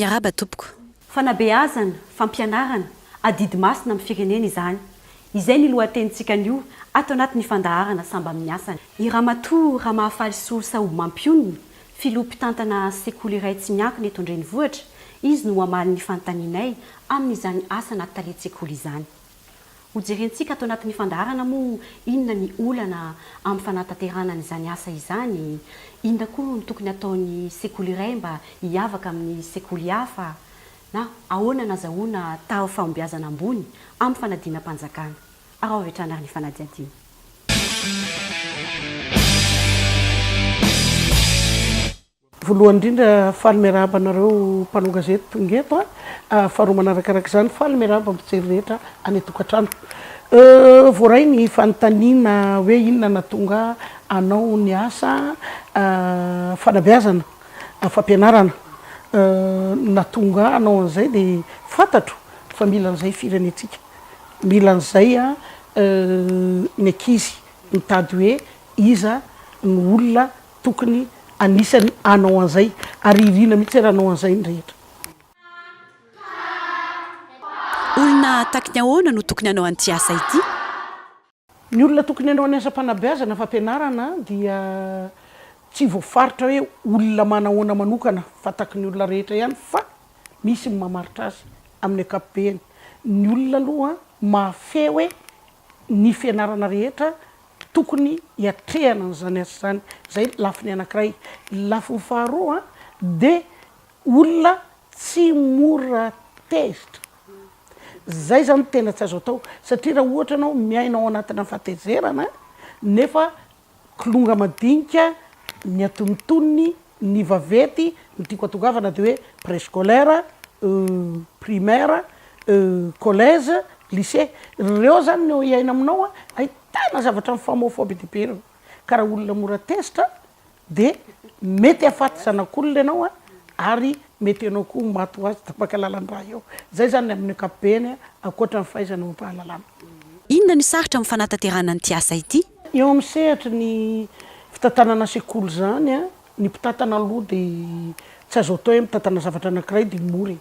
Miarahaba tompoko. Fanabeazana, fampianarana, adidy masina amin'ny firenena izany. Izay ny lohatenintsika anio ato anatin'ny fandaharana Samba amin'ny asany. I Ramatoa Ramahafalisoa Sahobimampionona, filoha mpitantana sekoly iray tsy miankina eto an-drenivohitra, izy no hamaly ny fanontanianay amin'izany asana talen-tsekoly izany. Hojerentsika ato anatin'ny fandaharana moa inona ny olana amin'ny fanatanterahana an'izany asa izany, inona koa no tokony hataon'ny sekoly iray mba hiavaka amin'ny sekoly hafa, na ahoana nazahoana taha fahombiazana ambony amin'ny fanadinam-panjakana. Araho avy hatrany ary ny fanadihadiana. Voalohany indrindra faly miarahaba anareo mpanao gazety tonga eto a, faharoa manarakaraka izany faly miarahaba mpijery rehetra any an-tokantrano. Voaray ny fanontaniana hoe inona nahatonga anao niasa fanabeazana, fampianarana. Nahatonga ahy hanao an'izay dia fantatro fa mila an'izay firenentsika, mila an'izay ny ankizy mitady hoe iza no olona Tokony anisany hanao an'izay ary irina mihitsy ary hanao an'izay ny rehetra. Olona taky ny ahoana no tokony hanao an'ity asa ity? Ny olona tokony hanao ny asam-panabeazana fampianarana dia tsy voafaritra hoe olona manahoana manokana fa taky ny olona rehetra ihany fa misy ny mamaritra azy amin'ny ankapobeny. Ny olona aloha mahafehy hoe ny fianarana rehetra Tokony hiatrehana an'izany asa izany. Izay lafiny anankiray. Ny lafiny faharoa dia olona tsy mora tezitra. Izay izany tena tsy azo atao satria raha ohatra ianao miaina ao anatina fahatezerana nefa kilonga madinika ny antonontonony, ny vaventy, ny tiako hatongavana dia hoe préscolaire, primaire, collège, lycée. Ireo zany no hiaina aminao ahitana zavatra mifamoafoa be dia be ireo. Ka raha olona mora tezitra dia mety hahafaty zanak'olona ianao ary mety ianao koa ho maty ho azy tapaka lalan-drà eo. Zay zany ny amin'ny ankapobeny ankoatra ny fahaizana amam-pahalalana. Inona ny sarotra amin'ny fanatanterahana an'ity asa ity? Eo amin'ny sehatry ny fitantanana sekoly izany, ny mpitantana aloha dia tsy azo atao hoe mitantana zavatra anankiray dia mora e.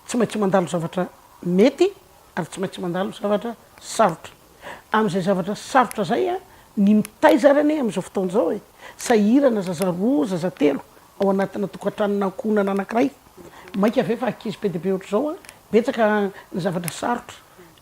Tsy maintsy mandalo zavatra mety ary tsy maintsy mandalo zavatra sarotra. Amin'izay zavatra sarotra izay, ny mitaiza ary anie amin'izao fotoana izao e, sahirana zaza roa, zaza telo ao anatina tokantranona ankohonana anankiray. Mainka ve fa ankizy be dia be ohatr'izao, betsaka ny zavatra sarotra.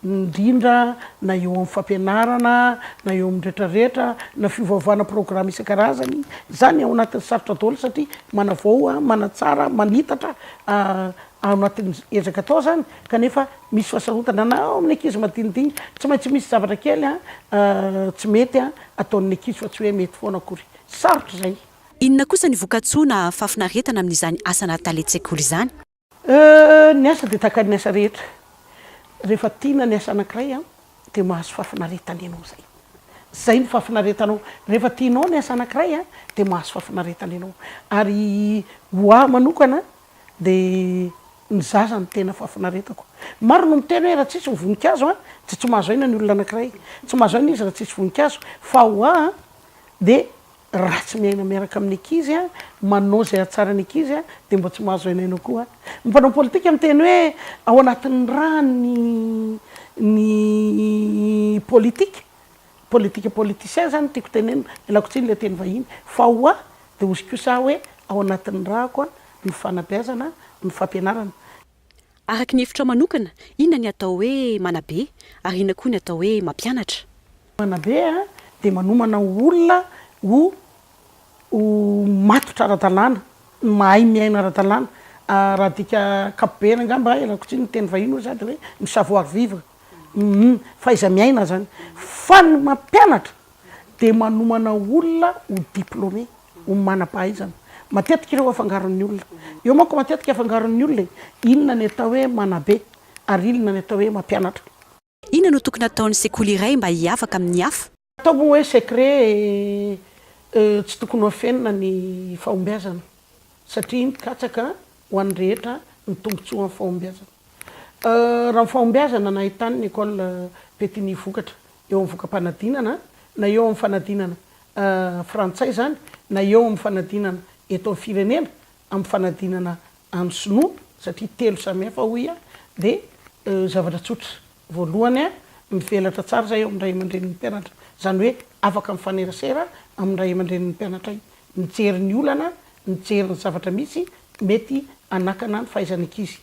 indrindra na eo amin'ny fampianarana na eo amin'ny retraretra na fiovaovana programa isan-karazany, izany ao anatin'ny sarotra daholo satria manavao, manatsara, manitatra ao anatin'ny ezaka atao izany kanefa misy fahasarotana na ao amin'ny ankizy madinidinika, tsy maintsy misy zavatra kely tsy mety ataon'ny ankizy fa tsy hoe mety foana akory, sarotra izay. Inona kosa ny vokatsoa na fahafinaretana amin'izany asana talen-tsekoly izany? Euh, ny asa dia tahaka ny asa rehetra. Rehefa tiana ny asa anankiray an, dia mahazo fahafinaretana ianao izay. Izay no fahafinaretanao. Rehefa tianao ny asa anankiray an, dia mahazo fahafinaretana ianao. Ary ho ahy manokana dia ny zaza no tena fahafinaretako. Maro no miteny hoe raha tsisy ny voninkazo an, dia tsy mahazo aina ny olona anankiray. Tsy mahazo aina izy raha tsisy voninkazo. Fa ho ahy an, dia Raha tsy miaina miaraka amin'ny ankizy an, manao izay hahatsara ny ankizy an, dia mba tsy mahazo aina koa. Ny mpanao politika miteny hoe ao anatin'ny rà ny ny politika, politika politicien izany no tiako tenenina, ialako tsiny ilay teny vahiny, fa ho ahy dia hozy kosa aho hoe ao anatin'ny ràko ny fanabeazana, ny fampianarana. Araka ny hevitrao manokana, inona ny atao hoe manabe ary inona koa ny atao hoe mampianatra? Manabe dia manomana olona ho ho matotra ara-dalàna, mahay miaina ara-dalàna. Raha adika ankapobeny angamba, ialako tsiny ny teny vahiny hoy za dia hoe ny savoir vivre, fahaiza-miaina zany. Fa ny mampianatra dia manomana olona ho diplômé. ho manam-pahaizana. Matetika ireo afangaron'ny olona. Eo manko matetika afangaron'ny olona e, inona ny atao hoe manabe ary inona ny atao hoe mampianatra. Inona no tokony hataon'ny sekoly iray mba hiavaka amin'ny hafa? Atao moa hoe secret tsy tokony ho afenina ny fahombiazana satria mikatsaka ho an'ny rehetra ny tombontsoa amin'ny fahombiazana. Raha ny fahombiazana nahitany ny école Pétigny vokatra eo amin'ny voka-panadinana na eo amin'ny fanadinana frantsay izany na eo amin'ny fanadinana eto amin'ny firenena, amin'ny fanadinana amin'ny sinoa. satria telo samihafa hoy aho, dia zavatra tsotra. Voalohany, mivelatra tsara izay eo amin'ny ray aman-drenin'ny mpianatra. Izany hoe afaka mifanerasera amin'ny ray aman-drenin'ny mpianatra mijery ny olana, mijery ny zavatra misy mety hanakana ny fahaizan'ny ankizy.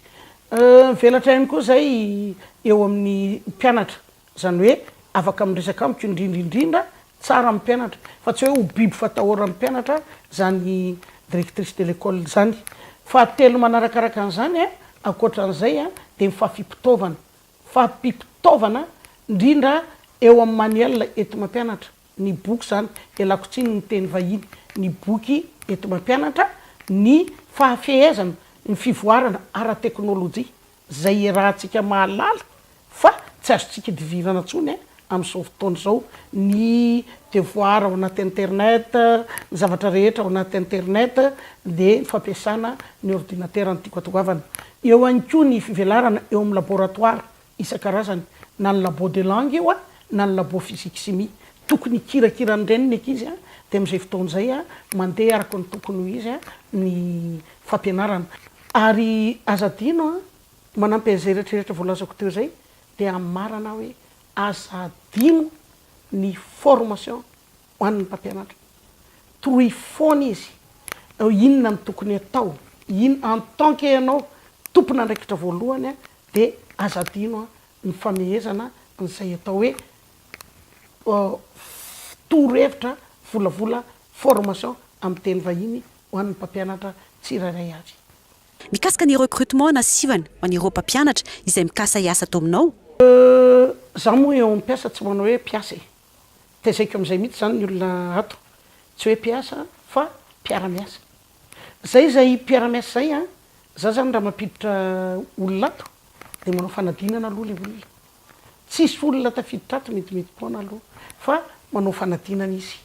Mivelatra ihany koa izay eo amin'ny mpianatra. Izany hoe afaka miresaka amiko indrindra indrindra tsara amin'ny mpianatra fa tsy hoe ho biby fatahoran'ny mpianatra izany directrice de l'école izany. Fahatelo manarakaraka an'izany, ankoatra an'izay dia ny fahafimpitaovana, fahampimpitaovana indrindra eo amin'ny manuel enti-mampianatra, ny boky izany, ialako tsiny ny teny vahiny, ny boky enti-mampianatra, ny fahafehezana ny fivoarana ara-teknolojia izay iarahantsika mahalala fa tsy azontsika idivirana intsony amin'izao fotoana izao ny devoir ao anaty internet, ny zavatra rehetra ao anaty internet dia ny fampiasana ny ordinateur no tiako hatongavana. Eo ihany koa ny fivelarana eo amin'ny laboratoire isan-karazany, na ny labo de langue io na ny labo physique chimie. Tokony hikirakira an'ireny ny ankizy dia amin'izay fotoana izay mandeha araka ny tokony ho izy ny fampianarana. Ary aza adino Manampy an'izay rehetrarehetra voalazako teo izay dia hamarana aho hoe aza adino ny formation ho an'ny mpampianatra. Toroy foana izy hoe inona no tokony atao, in en tant que ianao tompon'andraikitra voalohany dia aza adino ny famehezana an'izay atao hoe torohevitra volavola formation amin'ny teny vahiny ho an'ny mpampianatra tsirairay avy. Mikasika ny recrutement na sivana ho an'ireo mpampianatra izay mikasa hiasa ato aminao. Za moa eo amin'ny mpiasa tsy manao hoe mpiasa e! Tezaiko amin'izay mihitsy zany ny olona ato, tsy hoe mpiasa fa mpiara-miasa. Zay izay mpiara-miasa zay an, za zany raha mampiditra olona ato dia manao fanadinana aloha le olona. Tsisy olona tafiditra ato midimidi-poana aloha fa manao fanadinana izy.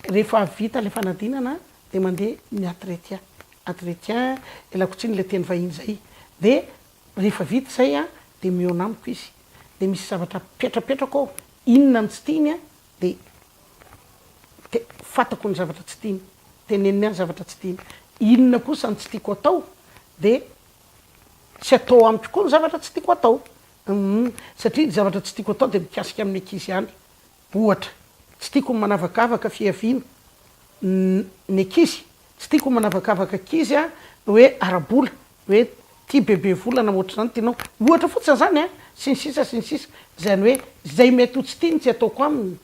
Rehefa vita le fanadinana dia mandeha ny entretien. Entretien, ialako tsiny ilay teny vahiny izay, dia rehefa vita izay an, dia mihaona amiko izy, dia misy zavatra apetrapetrako ao, inona no tsy tiany an, dia te, fantako ny zavatra tsy tiany, teneniny ahy ny zavatra tsy tiany, inona kosa no tsy tiako atao, dia tsy atao amiko koa ny zavatra tsy tiako atao, hum, satria ny zavatra tsy tiako atao dia mikasika amin'ny ankizy ihany, Ohatra, tsy tiako ny manavakavaka fiaviana ny ankizy, tsy tiako ny manavakavaka ankizy hoe ara-bola, hoe tia bebe vola na ohatr'izany tianao, ohatra fotsiny izany an, sy ny sisa sy ny sisa, izany hoe izay mety ho tsy tiany tsy ataoko aminy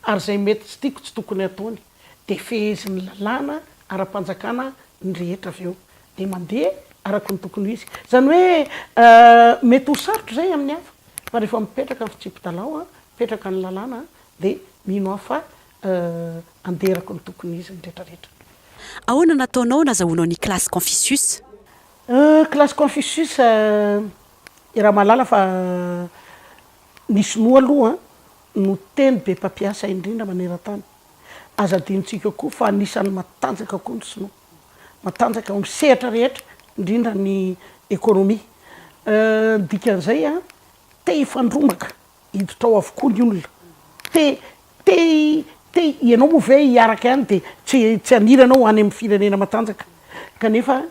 ary izay mety tsy tiako tsy tokony ataony, dia fehezin'ny lalàna ara-panjakana ny rehetra avy eo, dia mandeha araka ny tokony ho izy. Izany hoe mety ho sarotra izay amin'ny hafa fa rehefa mipetraka ny fitsipi-dalao Mipetraka ny lalàna dia mino aho fa anderako ny tokony izy ny retraretra. Ahoana no nataonao nazahoanao ny classe Confucius? Classe Confucius, iaraha-mahalala fa ny sinoa aloha no teny be mpampiasa indrindra maneran-tany. Aza adinontsika koa fa anisan'ny matanjaka koa ny sinoa. Matanjaka ao amin'ny sehatra rehetra, indrindra ny ekonomia. Ny dikan'izay, te hifandrombaka hiditra ao avokoa ny olona. Te, te, te, ianao moa ve hiaraka ihany dia tsy, tsy haniry ianao ho any amin'ny firenena matanjaka. Kanefa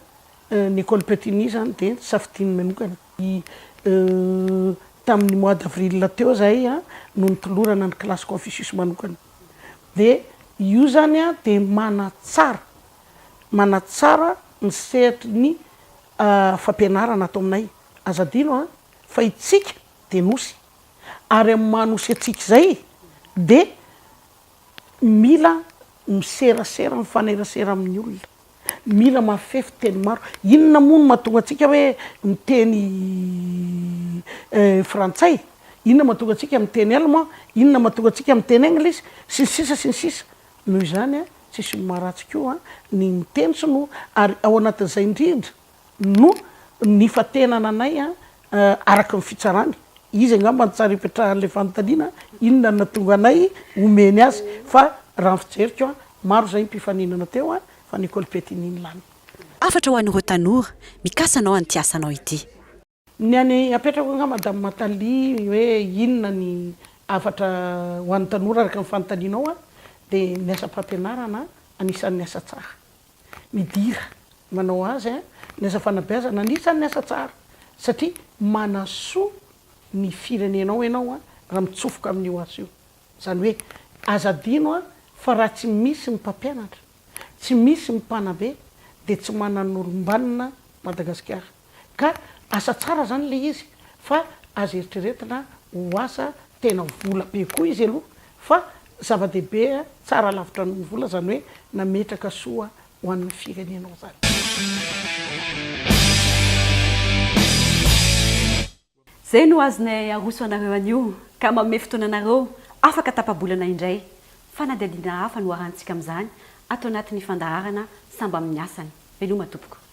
ny Ecole Petini izany dia safidiany manokana. Tamin'ny mois d'avril teo izahay no nitolorana ny classe Confucius manokana. Dia io izany dia manatsara, manatsara ny sehatry ny fampianarana ato aminay. Aza adino fa itsika dia nosy ary amin'ny maha nosy antsika izay dia mila miserasera mifanerasera amin'ny olona, mila mahafehy fiteny maro. Inona moa no mahatonga antsika hoe miteny frantsay? Inona mahatonga antsika miteny allemand? Inona mahatonga antsika miteny anglisy? Sy ny sisa sy ny sisa. Noho izany tsisy maharatsy koa ny miteny sinoa ary ao anatin'izay indrindra no nifantenana anay araka ny fitsarany. Izy angamba no tsara ipetrahan'ilay fanontaniana, inona no nahatonga anay omeny azy, fa raha ny fijeriko, maro izay mpifaninana teo fa Nicole Petini no lany. Hafatra ho an'ireo tanora mikasa hanao an'ity asanao ity. Ny any apetrako angaha Madame Mathalie hoe inona ny hafatra ho an'ny tanora araka ny fanontanianao dia ny asam-pampianarana anisan'ny asa tsara. Midira manao azy. Ny asa fanabeazana anisan'ny asa tsara satria manasoa ny firenenao ianao raha mitsofoka amin'io asa io. Izany hoe aza adino fa raha tsy misy ny mpampianatra, tsy misy ny mpanabe dia tsy manan'olom-banona Madagasikara. Ka asa tsara izany ilay izy fa aza eritreretina ho asa tena vola be koa izy aloha fa zava-dehibe tsara lavitra noho ny vola izany hoe nametraka soa ho an'ny firenenao izany. Izay no azonay aroso anareo anio ka manome fotoana anareo afaka tapa-bolana indray. Fanadihadiana hafa no arahantsika amin'izany ato anatin'ny fandaharana Samba amin'ny asany. Veloma tompoko.